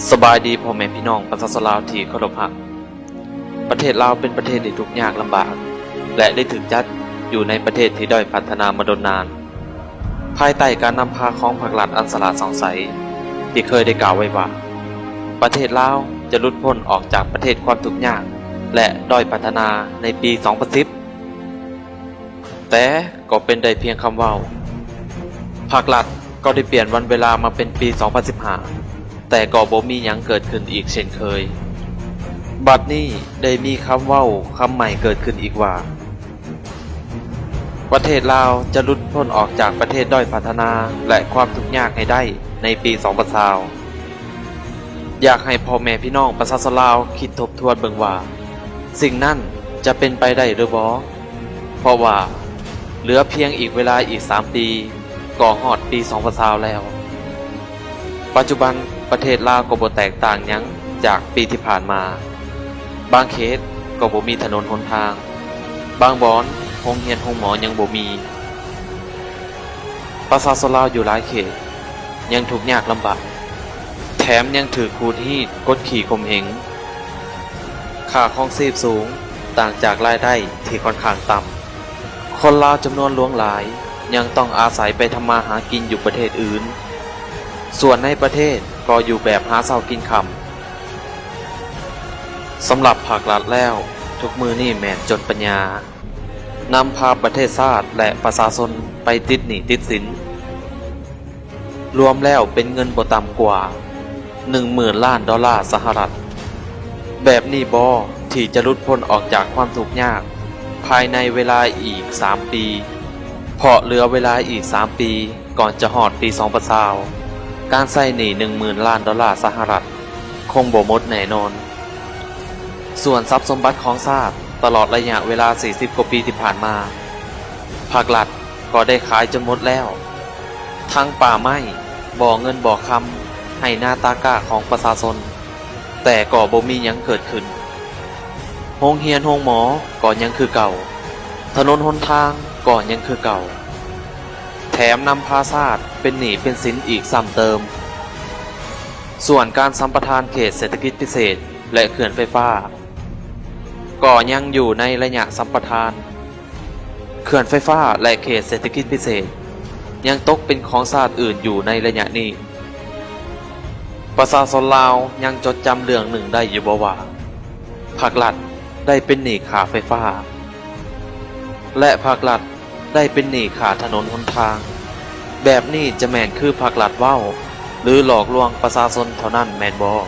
ສະບາຍດີພໍ່ແມ່ພີ່ນ້ອງປະຊາຊົນລາວທີ່ເຄົາລົບຮັກ. ປະເທດລາວເປັນປະເທດທີ່ທຸກຍາກລຳບາກ ແລະ ໄດ້ຖືກຈັດຢູ່ໃນປະເທດທີ່ດ້ອຍພັດທະນາມາດົນນານ. ພາຍໃຕ້ການນຳພາຂອງພັກລັດອັນສະຫຼາດສ່ອງໃສ ທີ່ເຄີຍໄດ້ກ່າວໄວ້ວ່າ ປະເທດລາວຈະຫຼຸດພົ້ນອອກຈາກປະເທດຄວາມທຸກຍາກ ແລະ ດ້ອຍພັດທະນາໃນປີສອງພັນສິບ. ແຕ່ກໍເປັນໄດ້ພຽງຄຳເວົ້າ. ພັກລັດກໍໄດ້ປ່ຽນວັນເວລາມາເປັນປີສອງພັນສິບຫ້າ ແຕ່ກໍບໍ່ມີຫຍັງເກີດຂຶ້ນອີກເຊັ່ນເຄີຍ. ບັດນີ້ໄດ້ມີຄຳເວົ້າຄຳໃໝ່ເກີດຂຶ້ນອີກວ່າ ປະເທດລາວຈະຫຼຸດພົ້ນອອກຈາກປະເທດດ້ອຍພັດທະນາ ແລະ ຄວາມທຸກຍາກໃຫ້ໄດ້ໃນປີສອງພັນຊາວ. ຢາກໃຫ້ພໍ່ແມ່ພີ່ນ້ອງປະຊາຊົນລາວຄິດທົບທວນເບິ່ງວ່າ ສິ່ງນັ້ນຈະເປັນໄປໄດ້ຫຼືບໍ່? ເພາະວ່າເຫຼືອພຽງອີກເວລາອີກສາມປີ ກໍຮອດປີສອງພັນຊາວແລ້ວ. ປັດຈຸບັນປະເທດລາວກໍບໍ່ແຕກຕ່າງຫຍັງຈາກປີທີ່ຜ່ານມາ. ບາງເຂດກໍບໍ່ມີຖະໜົນຫົນທາງ, ບາງບ່ອນໂຮງຮຽນໂຮງໝໍຍັງບໍ່ມີ. ປະຊາຊົນລາວຢູ່ຫຼາຍເຂດຍັງທຸກຍາກລຳບາກ, ແຖມຍັງຖືກຂູດຮີດກົດຂີ່ຂົ່ມເຫງ. ຄ່າຄອງຊີບສູງ ຕ່າງຈາກລາຍໄດ້ທີ່ຂ້ອນຂ້າງຕ່ຳ. ຄົນລາວຈຳນວນຫຼວງຫຼາຍຍັງຕ້ອງອາໄສໄປທຳມາຫາກິນຢູ່ປະເທດອື່ນ, ສ່ວນໃນປະເທດກໍຢູ່ແບບຫາເຊົ້າກິນຄ່ຳ. ສຳລັບພາກລັດແລ້ວ, ທຸກມື້ນີ້ແມ່ນຈົນປັນຍາ, ນຳພາປະເທດຊາດ ແລະ ປະຊາຊົນໄປຕິດໜີ້ຕິດສິນ. ລວມແລ້ວເປັນເງິນບໍ່ຕ່ຳກວ່າໜຶ່ງໝື່ນລ້ານໂດລາສະຫະລັດ. ແບບນີ້ບໍທີ່ຈະຫຼຸດພົ້ນອອກຈາກຄວາມທຸກຍາກພາຍໃນເວລາອີກສາມປີ? ເພາະເຫຼືອເວລາອີກສາມປີ ກ່ອນຈະຮອດປີສອງພັນຊາວ, ການໃຊ້ໜີ້ໜຶ່ງໝື່ນລ້ານໂດລາສະຫະລັດ ຄົງບໍ່ໝົດແນ່ນອນ. ສ່ວນຊັບສົມບັດຂອງຊາດຕະຫຼອດໄລຍະເວລາສີ່ສິບກວ່າປີທີ່ຜ່ານມາ, ພາກລັດກໍໄດ້ຂາຍຈົນໝົດແລ້ວ, ທັງປ່າໄມ້, ບໍ່ເງິນບໍ່ຄຳ, ໄຮ່ນາຕາກ້າຂອງປະຊາຊົນ, ແຕ່ກໍບໍ່ມີຫຍັງເກີດຂຶ້ນ. ໂຮງຮຽນໂຮງໝໍກໍຍັງຄືເກົ່າ, ຖະໜົນຫົນທາງກໍຍັງຄືເກົ່າ, ແຖມນຳພາຊາດເປັນໜີ້ເປັນສິນອີກຊ້ຳເຕີມ. ສ່ວນການສຳປະທານເຂດເສດຖະກິດພິເສດ ແລະ ເຂື່ອນໄຟຟ້າ ກໍຍັງຢູ່ໃນໄລຍະສຳປະທານ. ເຂື່ອນໄຟຟ້າ ແລະ ເຂດເສດຖະກິດພິເສດ ຍັງຕົກເປັນຂອງຊາດອື່ນຢູ່ໃນໄລຍະນີ້. ປະຊາຊົນລາວຍັງຈົດຈຳເລື່ອງໜຶ່ງໄດ້ຢູ່ບໍ່ວ່າ ພາກລັດໄດ້ເປັນໜີ້ຄ່າໄຟຟ້າ ແລະ ພາກລັດໄດ້ເປັນໜີ້ຄ່າຖະໜົນຫົນທາງ. ແບບນີ້ຈະແມ່ນຄືພາກລັດເວົ້າ ຫຼື ຫຼອກລວງປະຊາຊົນເທົ່ານັ້ນແມ່ນບໍ່?